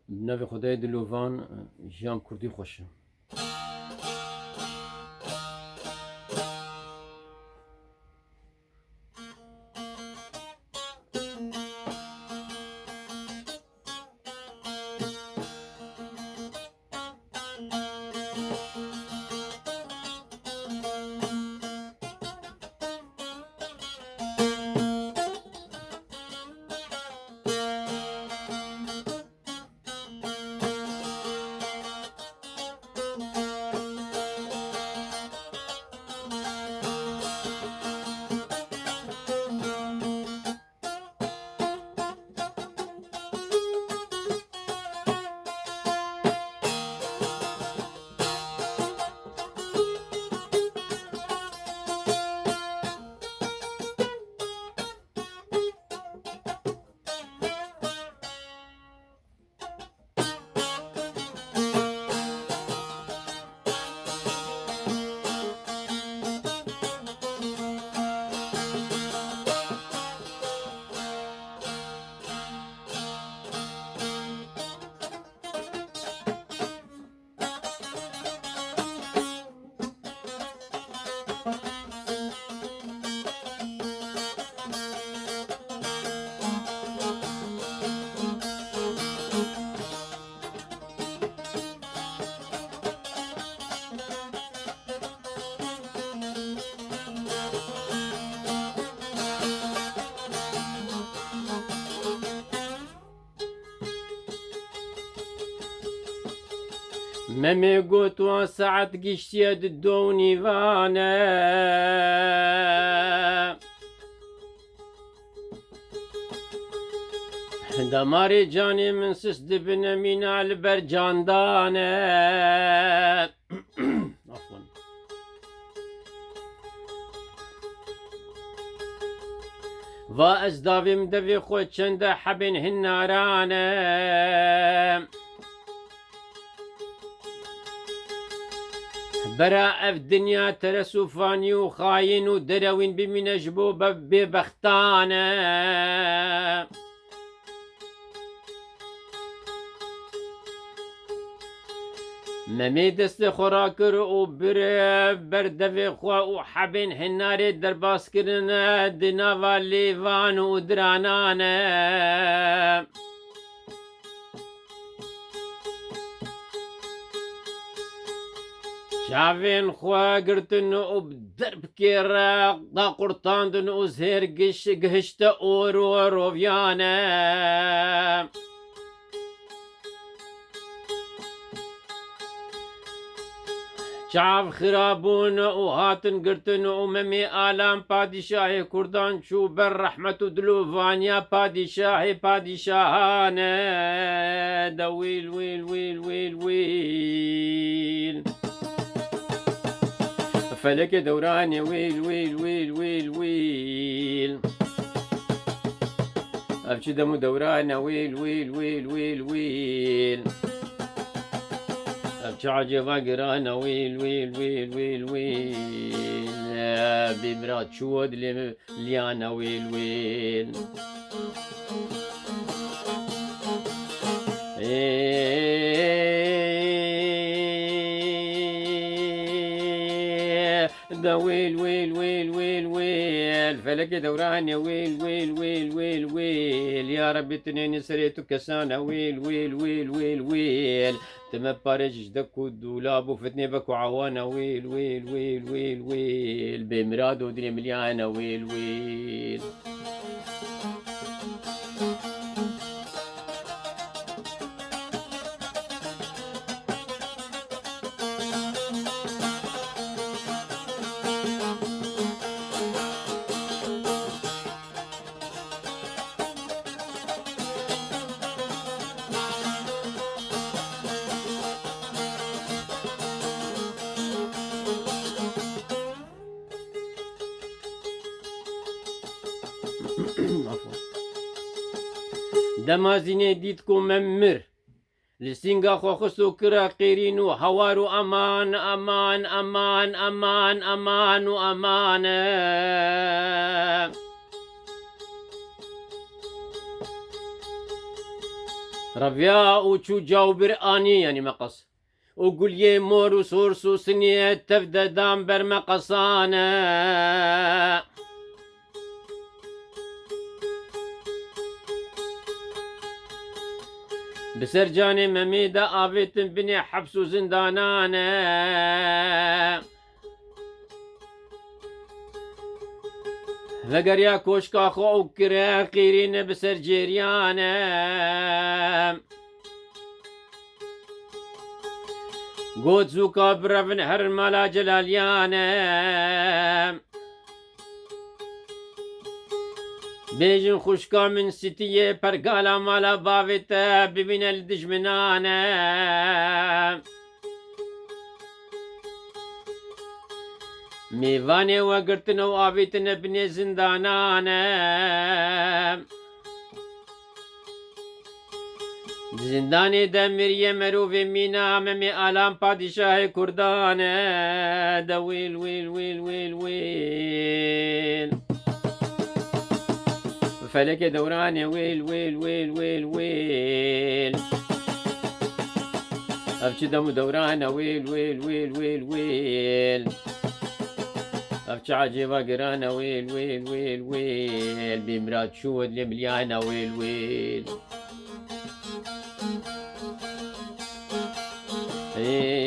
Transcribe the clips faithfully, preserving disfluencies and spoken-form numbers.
Bi navê Xwedayê dilovan, jiyan kurdî xweş e. Memê got, wan saet giştiye di do û nîvan e. Damarê canê min sist dibine, mîna li ber candan e. Afwan. Va ez davêm devê xwe çende hebên hinaran e. Bera ev dinya teres û fanî û xayîn û derewîn bimîne ji bo be-, bêbextan e. Memê destê xwe rakir û bir ber devê xwe û hebên hinarê derbas kirine di nava lêvan û diranan e. Çavên xwe girtin û bi derbkê re daqurtandin û zêr giş-, gihişte or û rovyane. Çav xirabûn û hatin girtin û Memê Alan padîşahê kurdan çû ber rehmet û dilovaniya padîşahê padîşahan e. De wîl, wîl, wîl, wîl, wîl. Felekê dewranê wîl, wîl, wîl, wîl, wîl. Ev çi dem û dewran e wîl, wîl, wîl, wîl, wîl. Ev çi ecêba giran e wîl, wîl, wîl, wîl, wîl. Bê mirad çû dilê min liyane wîl, wîl. Ê, De wîl, wîl, wîl, wîl, wîl. Felekê dewranê wîl, wîl, wîl, wîl, wîl. Ya Rebbî, tu nênî serê tu kesane wîl, wîl, wîl, wîl, wîl. Tu me parêz ji dek û dûlab û fitnê be ku awane wîl, wîl, wîl, wîl, wîl. Bê mirad û dilê miliyane wîl, wîl. Dema zînê dît ku me mir, li sînga xwe xist û kire qêrîn û hewar û eman, eman, eman, eman û eman e. Reviya û çû cawbir anî, yanî meqes. Û guliyê mor û sor sosinî tev de dan ber meqesan e. Bi ser canê Memê de avêtin binê heps û zindanan e. Vegeriya koşka xwe û kire qîrîne bi ser cêriyan e. Got zûka birevin herin mala Celaliyan e. Bêjin xwişka min sitiyê pergala mala bavê te bibîne li dijminan e. Mêvanê we girtine û avîtine binê zindanan e. Di zindanê de miriye merovê mîna Memê Alan padîşahê Kurdan e. De wêl, wêl, wêl, wêl, wêl. Felekê dewran e wêl, wêl, wêl, wêl, wêl. Ev çi dem û dewran e wêl, wêl, wêl, wêl, wêl. Ev çi ecêba giran e wêl, wêl, wêl, wêl. Bêmira çû dilê milyan e wêl, wêl. Ê,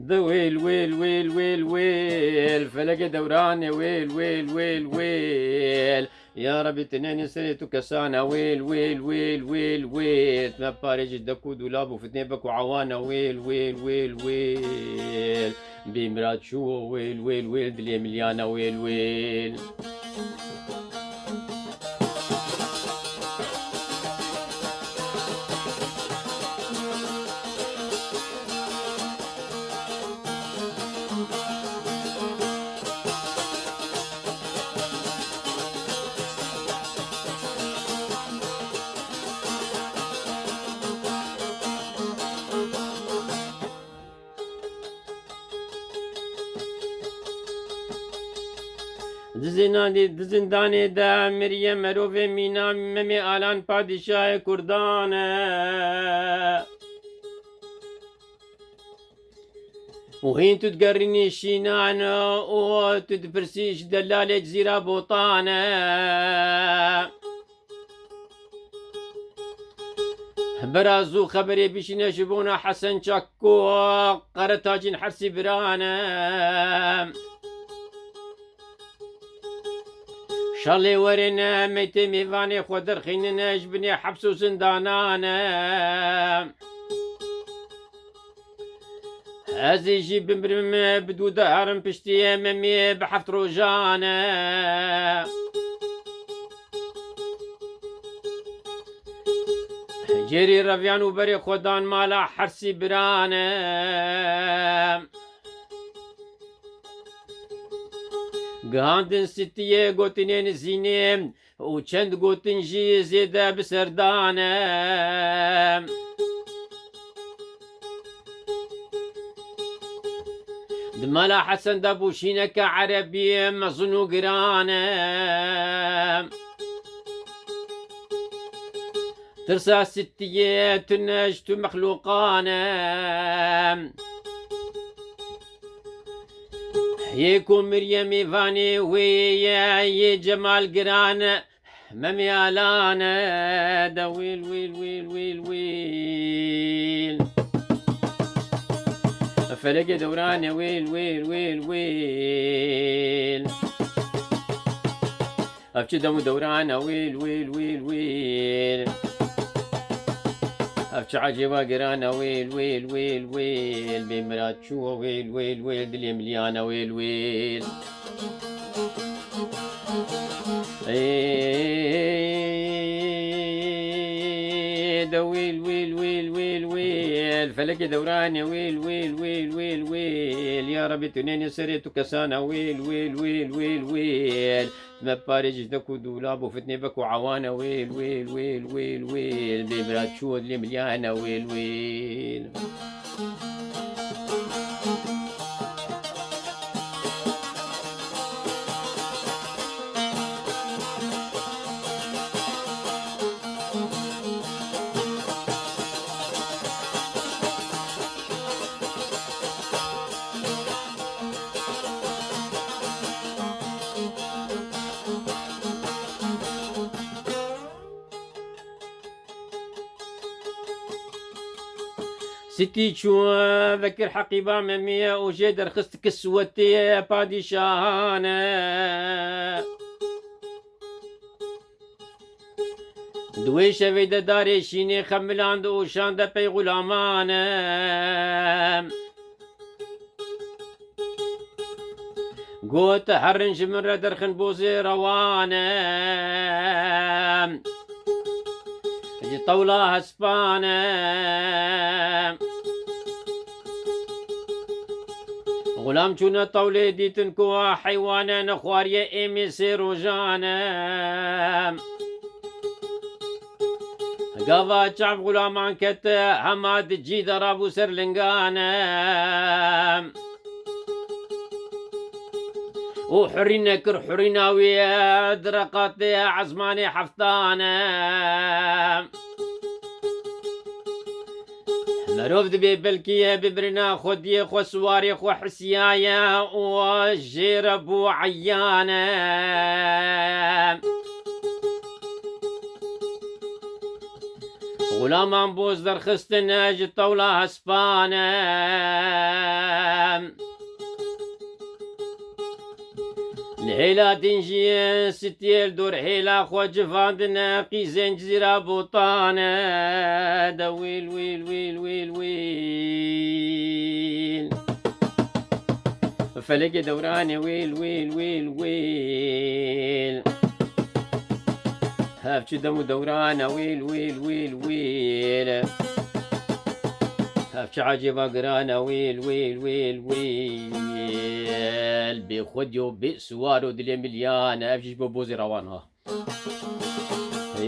Di wêl, wêl, wêl, wêl, wêl. Felekê dewranê wêl, wêl, wêl, wêl. Ya Rebî, tinênî serê tu kesana wêl, wêl, wêl, wêl, wêl. Tu me parêzî ji dek û dûlab û fitnê bek û ewana wêl, wêl, wêl, wêl. Bîmira çû wêl, wêl, wêl. Dilê miliyana wêl, wêl. Di zinanê, di zindanê de miriye merovê mîna Memê Alan padîşahê Kurdan e. Û hîn tu digerînî şînan û tu dipirsî ji delalê Cizîra Botan e. Bera zû xeberê bişîne ji bona Hesen Çak ku Qeretacîn Hersî biran e. Şalê werêne meytê mêvanê xwe derxînine ji binê heps û zindanan e. Ez ê jî bimirim bi dû de herim piştiyê Memê bi heft rojan e. Cêrî reviyan û berê xwe dan mala Hersî biran e. Gihandin sitiyê gotinên zînê û çend gotin jî zêde bi serdan e. Di mala Hesen de bû şîneke erebî mezin û giran e. Tirsa sitiyê tune ji tu mexlûqan e. Yê ku miriye mêvanê wê ye, yê cemal giran e. Memê Alan e de wêl, wêl, wêl, wêl, wêl. Felekê dewran e wêl, wêl, wêl, wêl. Ev çi dem û dewran e wêl, wêl, wêl, wêl. Ev çi ecêba giran e wêl, wêl, wêl, wêl. Bê mirat çû wêl, wêl, wêl. Dilê miliyana wêl, wêl. Ê, de wêl, wêl, wêl, wêl, wêl. Felekê dewran e wêl, wêl, wêl, wêl, wêl. Ya Rebî, tu nênê serê tu kesana wêl, wêl, wêl, wêl, wêl. Me parê ji dek û dûlab û fitnê bek û ewana wêl, wêl, wêl, wêl, wêl. Bê bira çû dilê miliyana wêl, wêl. Sitî çû vekir Heqîba Memî û jê derxist kiswetê padîşahan e. Di wê şevê de darê şînê xemiland û şande pey xulaman e. Got, herin ji min re derxin bozê rewan e. Ji tewla hespan e. Xulam çûne tewlê dîtin ku heywan e, nexwariye êmê sê rojan e. Gava çav xulaman ket, hema di cî de rabû ser lingan e. Û hurî nekir, hurîna wî di reqatê ezmanê heftan e. Merov dibê belkî bi birina xwediyê xwe siwarê xwe hisiyaye û jê re bû eyan e. Xulaman boz derxistine ji tewla hespan e. Li hêla din jî sitiyê li dor hêla xwe civandine, qîzên Cizîra Botan e. De wîl, wîl, wîl, wîl, wîl. Felekê dewranê wîl, wîl, wîl, wîl. Hevçi dem û dewran e wîl, wîl, wîl, wîl. Hevçi ecêba giran e wîl, wîl, wîl, wîl. Bê xwedî û bê siwar û dilê milyan e. Ev jî ji bo bozê rewan ha. Ê,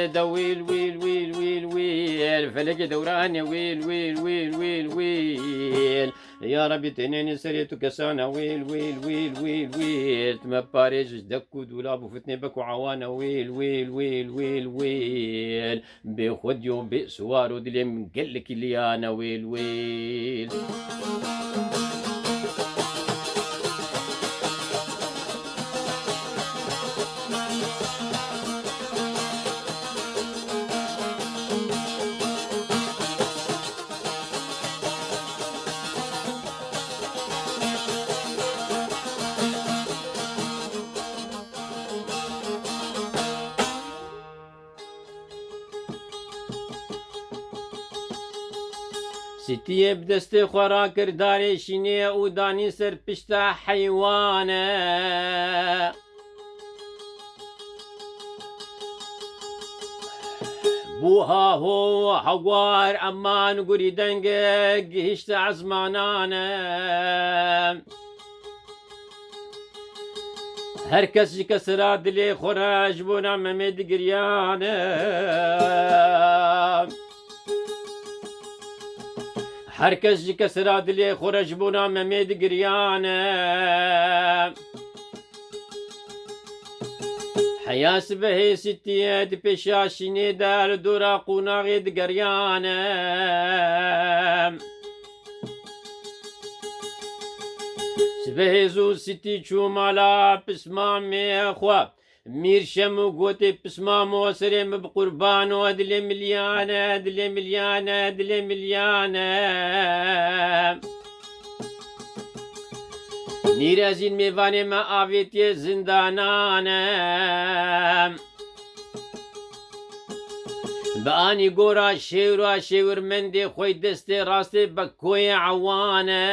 ê, de wîl, wîl, wîl, wîl, wîl. Felekê dewran e wîl, wîl, wîl, wîl, wîl. Ya Rebî, tenênî serê tu kesana wêl, wêl, wêl, wêl, wêl. Tu me parêz ji dek û dûlab û fitnê bek û awana wêl, wêl, wêl, wêl, wêl. Bê xwedî û bê siwar û dilê min gelekî liyana wêl, wêl. Sitiyê bi destê xwe rakir darê şînê û danî ser pişta heywan e. Bû haho hewar eman gurî deng gihişte ezmanan e. Her kes ji kesira dilê xwe re ji bona Memê digiriyane. Her kes ji kesira dilê xwe re ji bona Memê digiriyane. Heya sibehê sitiyê di pêşa şînê de li dora qonaxê digeriyane. Sibehê zû sitî çû mala pismamê xwe. Mîr Şemo gotê, "Pismamo, serê min bi qurban o, dilê miliyane, dilê miliyane, dilê miliyane." Mîr Ezîn mêvanê me avêtiye zindanan e. Bi anî gora şêwra şêwirmendê xwe destê rastê bekoyê ewan e.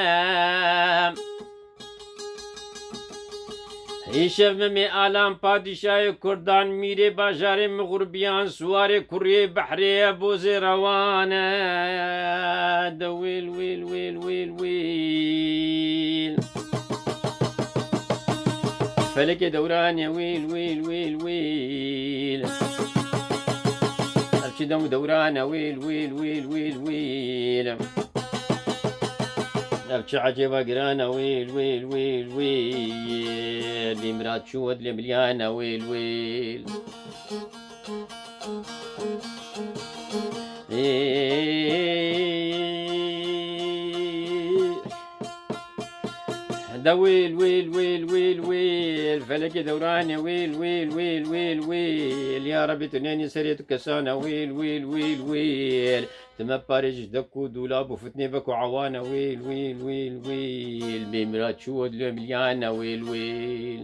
Îşev Memê Alan padîşayê Kurdan mîrê bajarê Mixurbiyan siwarê kuriyê behrê ye bozê rewan e. De wîl, wîl, wîl, wîl, wîl. Felekê dewranê wîl, wîl, wîl, wîl. Ev çi dem û dewran e wîl, wîl, wîl, wîl, wîl. Ev çi ecêba giran e wîl, wîl, wîl, wîl. Dîmira çû dilê milyan e wîl, wîl. Ê, Wîl, wîl, wîl, wîl, wîl. Felekê dewranê wîl, wîl, wîl, wîl, wîl. Ya Rebî tu nênî serê tu kesane wîl, wîl, wîl, wîl. Tu me parê ji dek û dûlab û fitnê vek û ewane wîl, wîl, wîl, wîl. Bêmira çû û dilê miliyane wîl, wîl.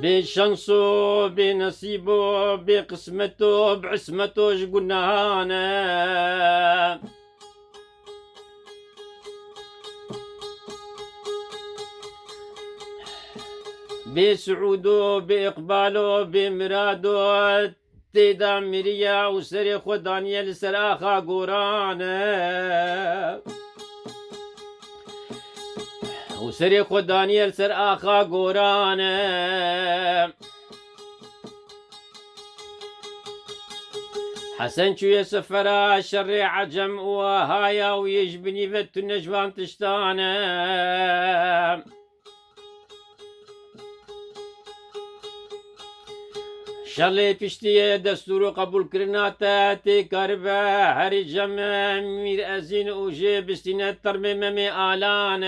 Bê şans û bê nesîb û bê qismet û bi ismet û ji gunahan e. Bê siûd û bê iqbal û bê mirad û tê de miriye û serê xwe daniye li ser axa goran e. Û serê xwe daniye li ser axa goran e. Hesen çûye sefera şerê ecem û haya wî ji binî ve tune ji van tiştan e. Şerê piştiyê destûr û qebûlkirina te tê karibe herî cem Mîr Ezîn û jê bistîne termê Memê Alan e.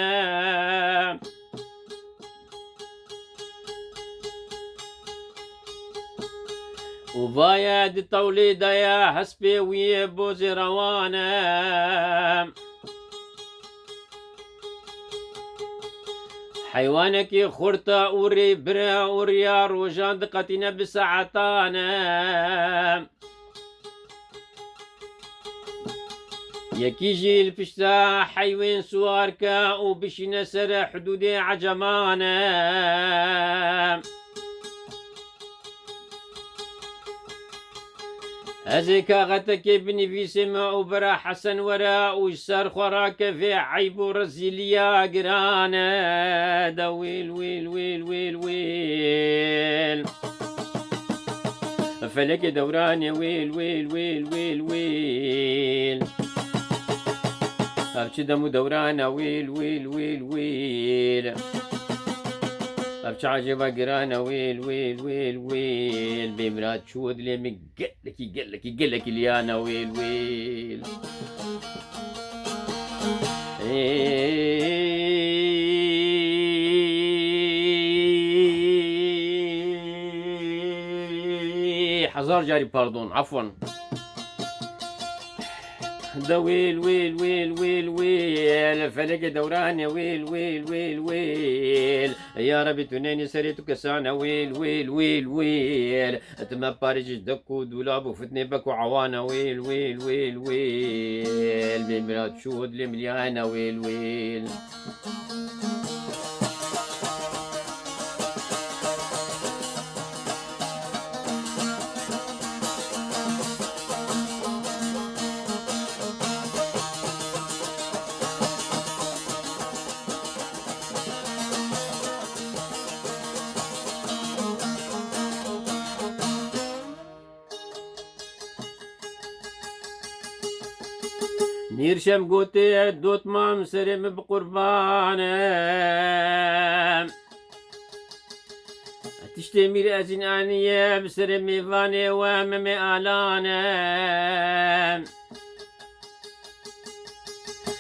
Û vaye di tewlê de ye hespê wî bozê rewan e. Heywanekî xurt e û rêbir e û riya rojan diqetîne bi saetan e. Yekî jî li pişta heywên siwar ke û bişîne ser hidûdê eceman e. Ez ê kaxetekê binivîsim û bira Hesen were û ji ser xwe rakeve eyb û rezîliya giran e. De wîl, wîl, wîl, wîl, wîl. Felekê dewranê wîl, wîl, wîl, wîl, wîl. Ev çi dem û dewran e wîl, wîl, wîl, wîl. Ev çi ecêba giran e wîl, wîl, wîl, wîl. Bêmira çû dilê min gelekî, gelekî, gelekî liyan e wîl, wîl. Ê, hezar carî pardon, afwan. De wîl, wîl, wîl, wîl, wîl. Felekê dewranê wîl, wîl, wîl, wîl. Ya Rebî tu nênî serê tu kesane wîl, wîl, wîl, wîl. Ti me parê ji dek û dûlab û fitnê bek û ewane wîl, wîl, wîl, wîl. Bêmira çû dilê miliyane wîl, wîl. Mîr Şem gote, dotmam serê min bi qurban e. Tiştê Mîr Ezîn aniye bi serê mêvanê we Memê Alan e.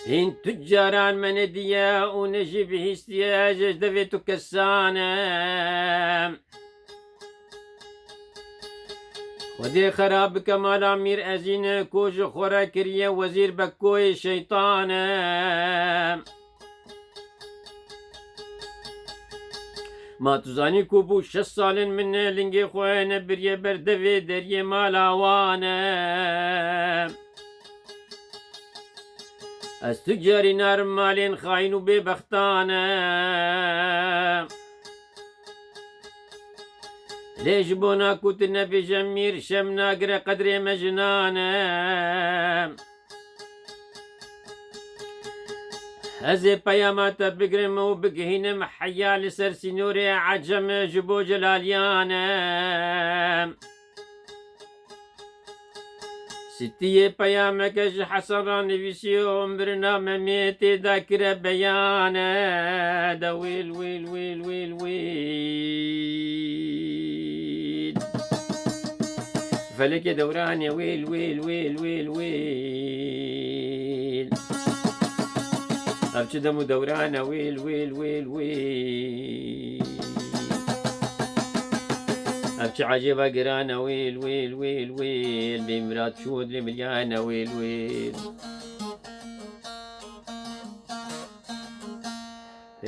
Hîn tu caran me nediye û ne jî bihîstiye ji devê tu kesan e. Xwedê xera bike mala Mîr Ezîn ku ji xwe re kiriye wezîr be koyê şeytan e. Ma tu zanî ku bû şeş salên min lingê xwe nebiriye ber devê deriyê mala wan e. Ez tu carî narim malên xayîn û bêbextan e. Lê ji bona ku tu nebêje Mîr Şem nagire qedrê me jinan e. Ez ê peyama te bigrim û bigihînim heya li ser sînorê Ecem ji bo Celaliyan e. Sitiyê peyameke ji Hesen re nivîsî û birina Memê tê de kire beyan e. De wêl, wêl, wêl, wêl, wêl. Felekê dewran e, wêl, wêl, wêl, wêl, wêl. Ev çi dem û dewran e, wêl, wêl, wêl, wêl. Ev çi ecêba giran e, wêl, wêl, wêl, wêl. Bêmirad çû dilê milyan e, wêl, wêl. Ê,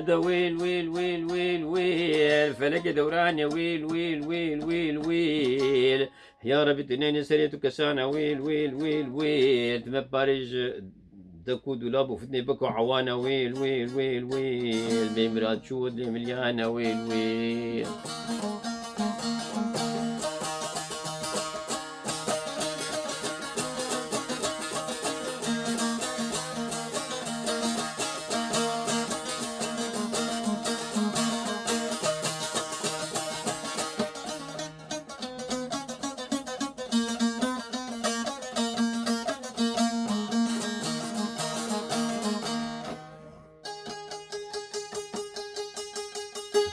de wêl, wêl, wêl, wêl, wêl. Felekê dewran e, wêl, wêl, wêl, wêl, wêl. Ya Rebî, tu neyne serê tu kesana, wêl, wêl, wêl, wêl. Tu me parêj dek û dûlab û fitnê biko ewana, wêl, wêl, wêl, wêl. Bêmirad çû dilê milyan e, wêl, wêl.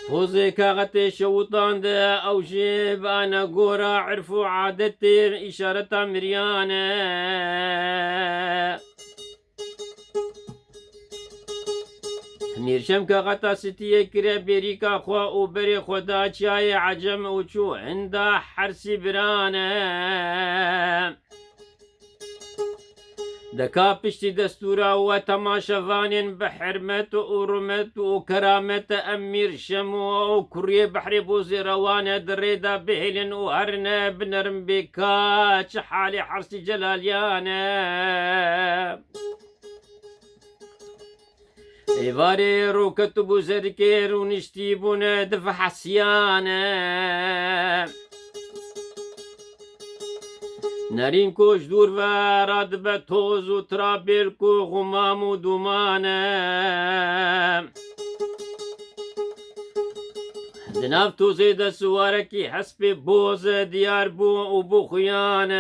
Pozê kaxetê şewitan de ew jî bi anegora irf û adetê îşareta miriyan e. Mîrşem kaxeta sitiyê kire bêrîka xwe û berê xwe da çiyayê Ecem û çû hinda hersî biran e. Deka piştî destûra we temaşevanên bi hermet û rûmet û keramet em Mîrşem û kuriyê behrê bozê rewan e di rê de bihêlin û herine binerin bê ka çi halê hersî Celaliyan e. Êvarê roket bû zerikê rûniştî bûne di fehesiyan e. Nerîn ku ji dûr ve radibe toz û tirabêl ku xumam û dûman e. Di nav tozê de siwarekî hespê boz diyar bû û bû xuyan e.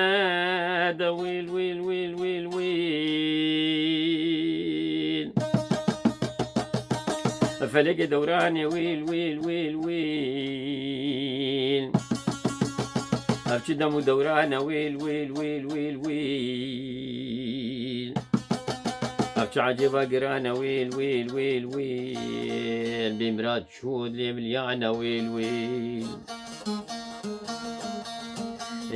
De wîl, wîl, wîl, wîl, wîl. Felekê dewran e, wîl, wîl, wîl, wîl. Ev çi dem û dewran e, wîl, wîl, wîl, wîl, wîl. Ev çi ecêba giran e, wîl, wîl, wîl, wîl. Bêmirad çû dilê milyan e, wîl, wîl. Ê,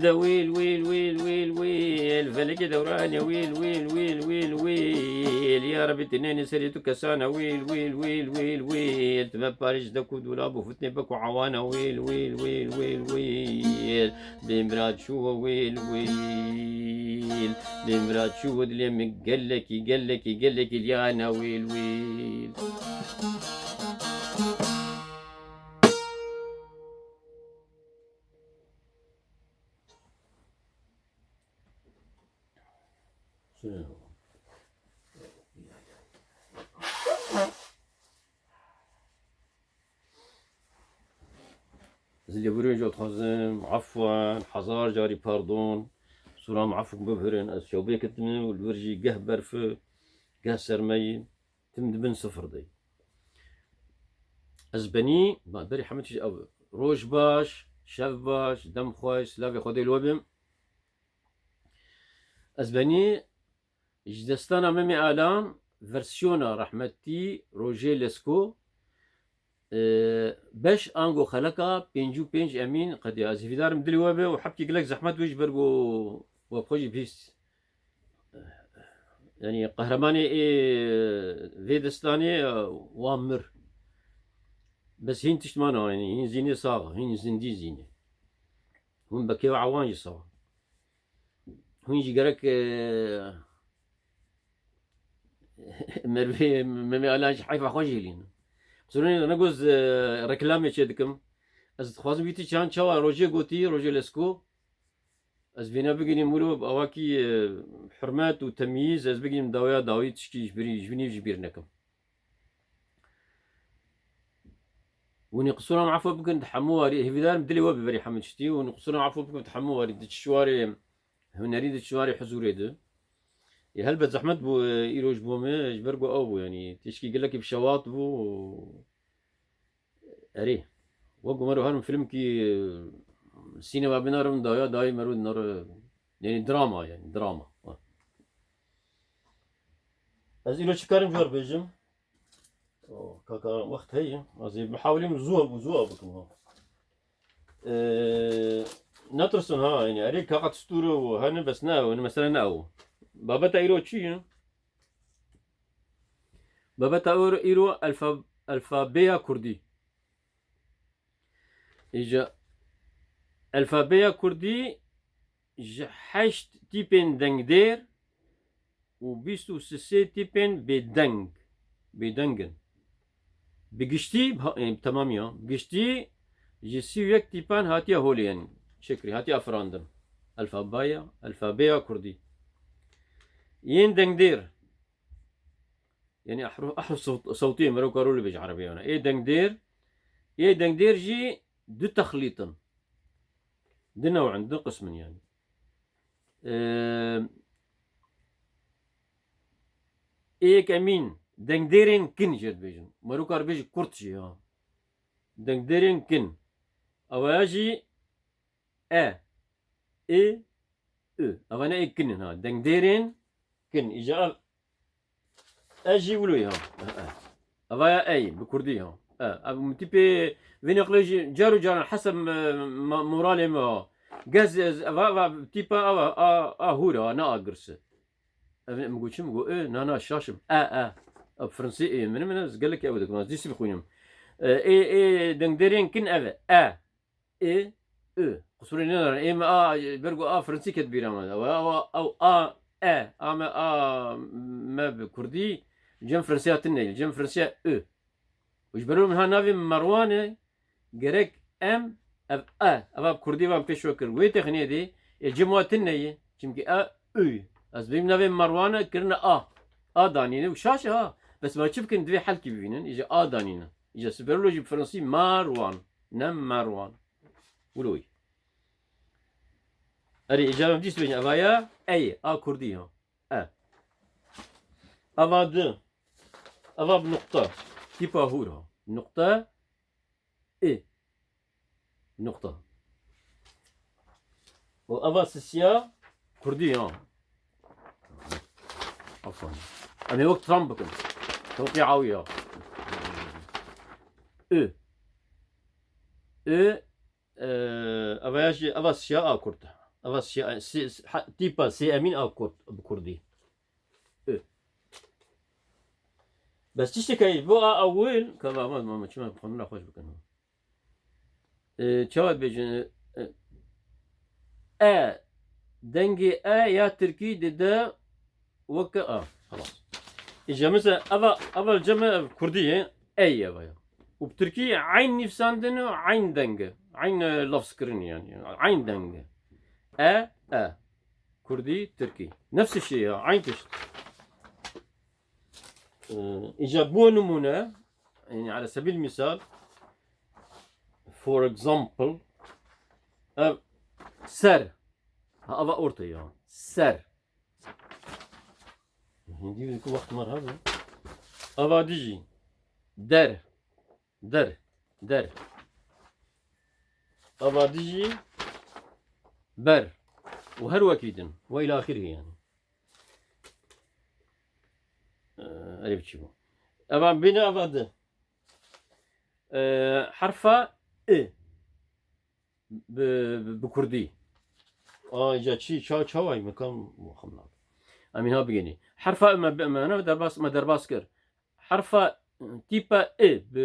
de wîl, wîl, wîl, wîl, wîl. Felekê dewran e, wîl, wîl, wîl, wîl, wîl. Ya Rebî, tu nênî serê tu kesana, wîl, wîl, wîl, wîl, wîl. Tu me parêj de ku dûlab û fitnê beko ewana, wîl, wîl, wîl, wîl, wîl. Bêmira çû wîl wîl. Bêmira çû dilê min gelekî, gelekî, gelekî liyane wîl wîl. Ez lêborîn jî dixwazim, efwen, hezar carî pardon. Sûra min efw bibhirin, ez çewbê ketime û li wir jî geh berf e, geh serme ye, tim di bin sifir de. Ez benî, ma berî hemî tişt ev, roj baş, şev baş, dem xweş, silavê Xwedê li we bim. Ez benî ji destana Memê Alan versiyona rehmetî Rojê Lesko, e, beş ango xeleka pêncî û pênc Emîn qediya. Ez hîvîdar im dilê we be û hebkî gelek zehmet wê ji ber ku we bi xwe jî bihîst. Yanî qehremanê ê vê destanê, e, wan mir. Bes hîn tişt mane, yanî hîn zînê sax, hîn zindî zînê. Hûn bekê we ewan jî sax. Hûn jî gerek, e, mervê Memê Alan jî heyfa xwe jî hilînin. Qisûrê ne goz, e, reklamê çê dikim. Ez dixwazim vî tiştan çawa rojê gotî, rojê Lesko. Ez vêna bigirîm wilo bi awakî, e, hurmet û temyîz, ez bigirîm dawiya dawî tişkî ji birî, ji binî ji bîr nekim. Hûn ê qisûra min efo bikin di hemû warî, hêvîdarim dilê we bi berî hemû tiştî, hûn ê qisûra min efo bikin di hemû warî, di çi warê hunerî, di çi warê huzûrê de. Ê, helbet zehmet bû, e, îro ji bo me, ji ber ku ew bû, yanî tişkî gelekî bi şewat bû. Erê, wek ku mero herim filmkî, e, sînema binarim daya, dayê mero dinare, yanî drama, yanî drama. Ha. Ez îro çi karim ji we re bêjim? Oh, kaka, wext heye. Ez ê bihawilîm zû, zû bikim ha. Ee, netirsin ha, yani, erê, kaka, tistûr û hene, bes ne, yani, mesele ne ew. Babeta îro çi ye? Babeta îro, îro elfa-, elfabeya kurdî. Îca elfabeya kurdî ji heşt tîpên dengdêr û bîst û sê tîpên bêdeng, bêdeng in. Bi giştî, ha, e, temamiya, bi giştî ji sî û yek tîpan hatiye holê, yani çêkirî, hatiye afirandin. Elfabaya, elfabeya kurdî. Yên dengdêr, yani ahruf, ahruf sewt-, sewtî, mero karo li bêje erebî, yani. Ê dengdêr, ê dengdêr jî du texlît in. Du new in, du qism in, yani. Ee, ê yekemîn dengdêrên kin jê dibêjin. Mero kar bêje kurt jî, ha. Dengdêrên kin. Ewa ya jî e, ê, û. Eva ne ê kin in, ha. Dengdêrên kin. Îca ev, e jî wilo ye, ha. E, e. Eva ya ey, bi kurdî, ha. E, ev tîpê vê neqlê jî car û caran heseb, e, ma-, moralê me, ha. Gez, ez, eva, eva, tîpa, eva, a, a hûr, ha, ne a girs e. Ev min got çi, min got, e, na, na, şaş im. E, e. Ev fransî ê min, min ez gelek ew dikim, ez dîsî bixwînim. E, ê, ê, dengdêrên kin ev e. E. Ê, ê. Qisûrê nêdane. Ê me a, ber ku a fransî ket bîra me. Ew, ew, ew a, e. A me, a me bi kurdî cem fransiya tune ye. Cem fransiya ê. Û ji ber min ha navê Merwan e, gerek em ev e, ev a bi kurdî van pêş we kir. Wê texnê de, ê cem wa tune ye. Çimkî e, ê. Ez bêm navê Merwan e, kirine a. A danîne û şaş e ha. Bes ma çi bikin, divê helkî bivînin, îca a danîne. Îca siberlo jî bi fransî Marwan. Ne Merwan. Wilo ye. Erê, îcar em dîs bêjin, eva ya, ey, a kurdî ha. E. Eva di. Eva bi nuqta. Tîpa hûr ha. Nuqta, ê. Nuqta. Û eva sisiya kurdî ha. Afan. Em ê wek Trump bikin. Tewqî awî ya. Ê. Ê. Ee, eva ya jî, eva sisiya a kurd. Eva sisiya, si-, si-, ha, tîpa sêemîn a kurd, bi kurdî. Ê. Bes tiştek heye, bo a ewil, ka va, ma, ma, ma, çima xwe min xweş bikin. Ee, çawa dibêjin? Ee, e, dengê e ya tirkî dide weke a. Xelas. Îca mesela eva, eva cem e, ev kurdî ye, ey eva ya. Û bi tirkî eyn nivîsandin û eyn deng e. Eyn, e, lafz kirin yani. Eyn deng e. E, e. Kurdî, tirkî. Nefs şey ya, eyn tişt. Ee, îca bo nimûne, yani ala sebil misal, for example, ev ser. Ha, ava orta ya. Ser. Hindî ku wext mar habe. Ava dijî. Der. Der. Der. Ava dijî. Ber. Û her wekî din. Ve îlâ axirî yani. Ee, erê biçî bû. Eva bîne ava di. Ee, herfa i. Bi, bi, bi kurdî. A, îca çi, ça, çaway me kam, waxam na. Em ê ha bigênî. Herfa i me, me, me derbas, me derbas kir. Herfa, tîpa i bi,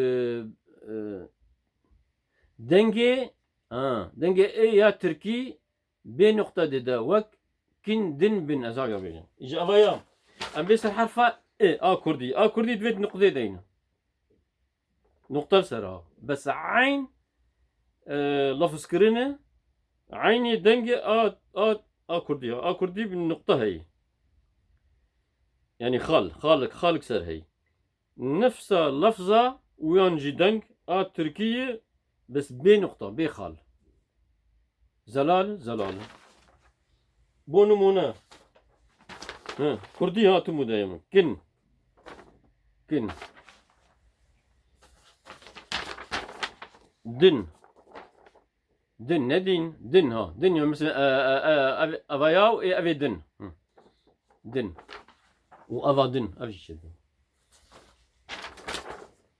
e, dengê, ha, dengê i ya tirkî bê nuqta dide wek kin, din, bin, ez aga bêjim. Îca ava ya. Em bê ser herfa i, a kurdî. A kurdî divêt nuqtê deyne. Nuqta ser a. Bes eyn, e, lafzkirinê, eynê dengê a, a, a kurdî ya. A kurdî bi nuqta heyî. Yanî xal, xalik, xalik ser heyî. Nifsa lafza û yan jî deng a tirkî ye, bes bê nuqta, bê xal. Zelal, zelal. Bo nimûne. He, kurdî hatimu dayê min. Kin. Kin. Din. Din, ne dîn? Din, ha. Din ya, mesela, e, e, e, ev, eva ya, e, ev ê din. Hı. Din. Û eva din, ev jî çi din?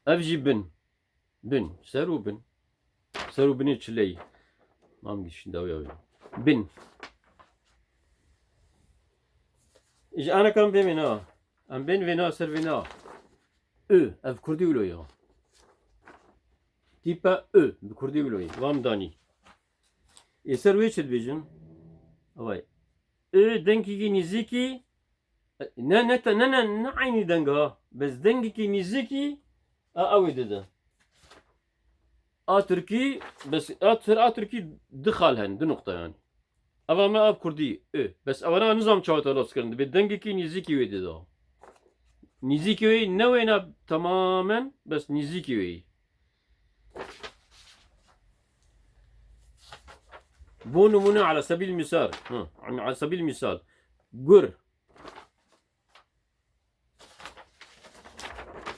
Ev jî bin. Bin. Ser û bin. Ser û binê çileyî. Mam giş dawiya wê. Bin. Ji ana kam bê mê na. Em bên vêna ser vêna. Ö, ev kurdî wilo ya. Tîpa Ö, bi kurdî wilo ye. Vam danî. Ê ser wê çi dibêjin? Avay. Ö, dengekî nîzîkî, ne, ne, te- ne, ne, ne eynî deng ha. Bes dengekî nîzîkî, a, ew ê dide. A tirkî, bes a tir-, a tirkî du xal hen, du nuqta yani. Eva me av kurdî, ö. Bes evana nizam çawa te lafz kirin. Dibê dengekî nîzîkî wê dida. Nîzîkî wê ne wêna temamen, bes nîzîkî wê. Bo nimûne ala sebîl misal. Hı, ala sebîl misal. Gur.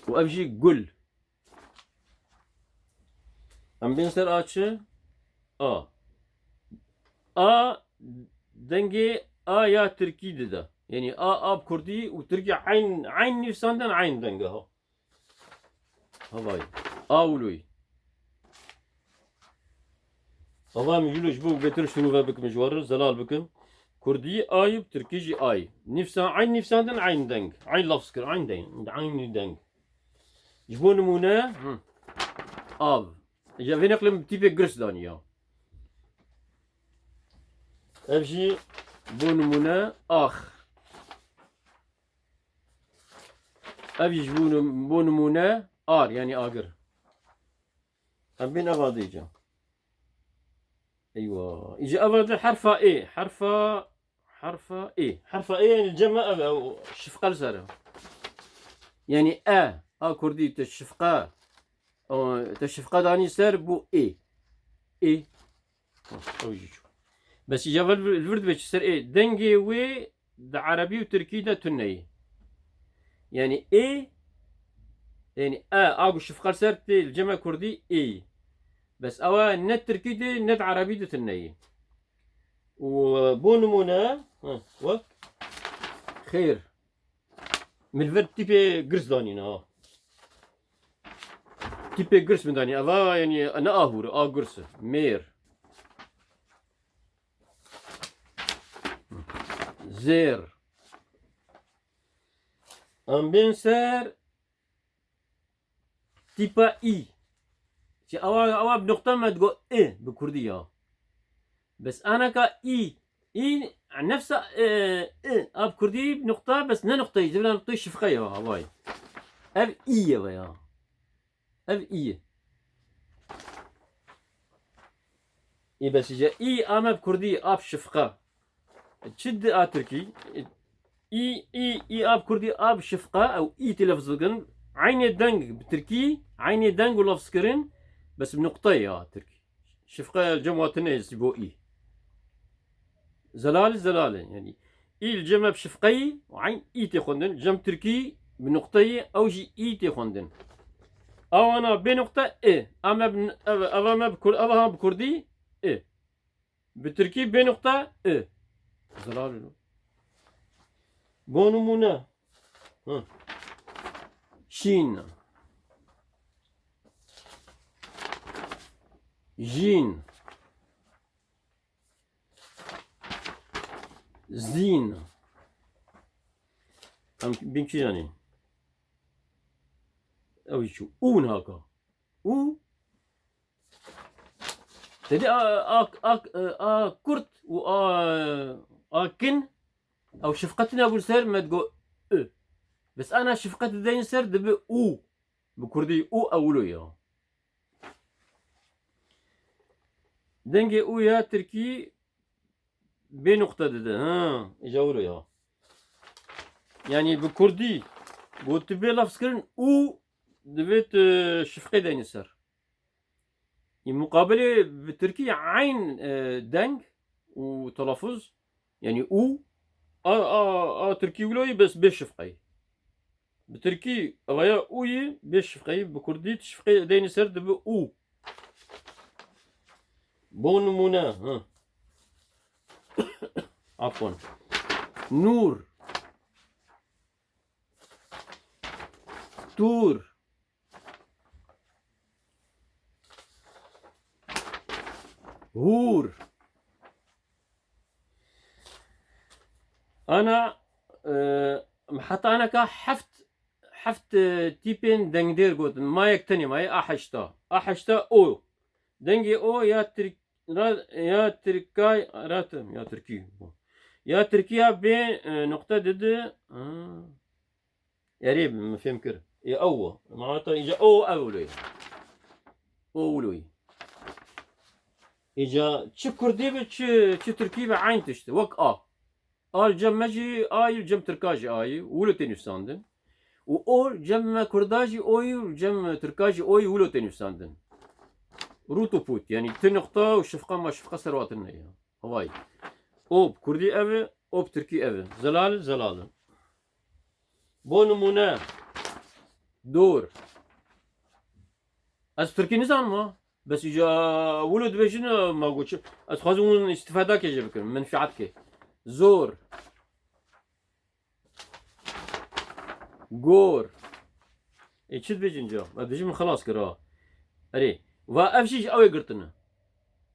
Û ev jî gul. Em bên ser a çi? A. A dengê a ya tirkî dide. Yanî a, a bi kurdî û tirkî eyn, eyn nivîsandin eyn deng e ha. Havayî. A wilo ye. Ava min jûlo ji bo bêtir şûnûve bikim ji we re, zelal bikim. Kurdî ay, tirkî jî ay. Nîvsa, eyn nîvsandin, eyn deng. Eyn lafz kir, eyn deng. Eyn deng. Ji bo nimûne, hı, av. Ya vê neqlê min tîpê girs daniya. Ev jî bo nimûne, ax. Ev jî ji bo nim-, bo nimûne, ar, yanî agir. Em bên eva dê ca. Eywa. Îca eva de herfa ê. Herfa, herfa ê. Herfa ê yani cema ev, ev şifqe li ser e. Yani e, a kurdî te şifqe, o, te şifqe danî ser bu ê. Ê. Ew jî çû. Bes îca ve li vir dibe çi ser ê. Dengê wê di erebî û tirkî de tune ye. Yani ê, yani e, a ku şifqe ser tê li cem e kurdî ê. Bes ew ne tirkî de ne di erebî de tune ye. Û bo nimûne, ha, wek xêr. Min vir tîpê girs danîne ha. Tîpê girs min danî. Eva yani ne ahûr, a girs. Mêr. Zêr. Em bên ser tîpa î. Ji awa, awa bi noqta me digo i bi kurdî ya. Bes anaka î, î nefsa, e, i, a bi kurdî bi noqta, bes ne noqtayî, ji vila noqtayî şifqe ya, havayî. Ev î ye veya. Ev î ye. Î bes î, î a me bi kurdî, a bi şifqe. Çi di a tirkî? Î, î, î a bi kurdî, a bi şifqe, ew î tê lefz bikin. Eynê deng bi tirkî, eynê deng û lefzkirin, bes bi nuqteyê a tirkî. Şifqe cem wa tune ji bo î. Zelal, zelal e. Yani î li cem e bi şifqeyî û eyn î tê xwendin. Cem tirkî bi nuqteyê, ew jî î tê xwendin. Ewana bê nuqte i. A me bi, ev, eva me bi kur-, eva ha bi kurdî i. Bi tirkî bê nuqte i. Zelal e. Bo nimûne. Hı. Şîn. Jîn. Zîn. Em bin kîjanî? Ew çû. Û naka. Û tedî a, a, a, a kurt û a, a kin, ew şifqetine bû ser me digo ü. Bes ana şifqet deyin ser dibi û. Bi kurdî û ewilo ya. Dengê û ya tirkî bê nuqte dide. Ha, îca wilo ya. Yanî bi kurdî ku tu bê lafzkirin û divê tu şifqê deynî ser. Î muqabilê bi tirkî eyn, e, deng û telafuz, yanî û, a, a, a tirkî wilo yî bes bê şifqeyî. Bi tirkî evaya û yî bê şifqeyî, bi kurdî tu şifqê deynî ser dibi û. Bo nimûne, ha. Afwan. Nûr. Tûr. Hûr. Ana, e, heta anaka heft, heft, e, tîpên dengdêr gotin. Ma yek tenê ma ye, a heşta. A heşta o. Dengê o ya tirk-, ra-, ya tirkay, ratim, ya tirkî. Ya tirkiya bê, e, nuqte didi. Ha. Erê, min fêm kir. Ê, ew o. Manata îca o, ev wilo ye. O wilo ye. Îca çi kurdî be, çi, çi tirkî be, eyn tişt e. Wek a. A li cem me jî a yî, li cem tirka jî a yî. Wilo tê nivîsandin. Û o li cem me kurda jî o yî, li cem tirka jî o yî, wilo tê nivîsandin. Rût û pût. Yanî ti nuqta û şifqa ma şifqa ser watin heye. Havayî. O bi kurdî ev e, o bi tirkî ev e. Zelal, zelal e. Bo nimûne, dor. Ez tirkî nizanim ha. Bes îca wilo dibêjin, e, ma got çi? Ez xwazim hûn îstifade kê jê bikin, menfîat kê. Zor. Gor. Ê çi dibêjin ca? Ez dibêjim min xilas kir ha. Erê. Va ev jî ji ew ê girtine.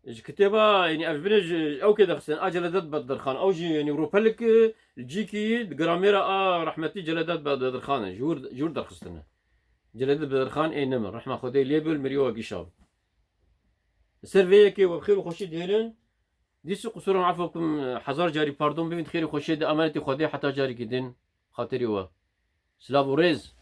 Ji kitêba, yanî ev bine ji ew kê derxistin, a Celedet Bedirxan. Ew jî, yanî, Ewropelik, e, cîkî di gramêra a rehmetî Celedet Bedirxan e. Ji wir, ji wir derxistine. Celedet Bedirxan ê nemir. Rehma Xwedê lê bil, miriyo gîşa. Ser vê yekê we bi xêr û xweşî dihêlin. Dîsî qusûran efo bikim, hezar carî pardon bivîn, xêr û xweşiyê di emanetî Xwedê heta carîkî din. Xatirî we. Silav û rêz.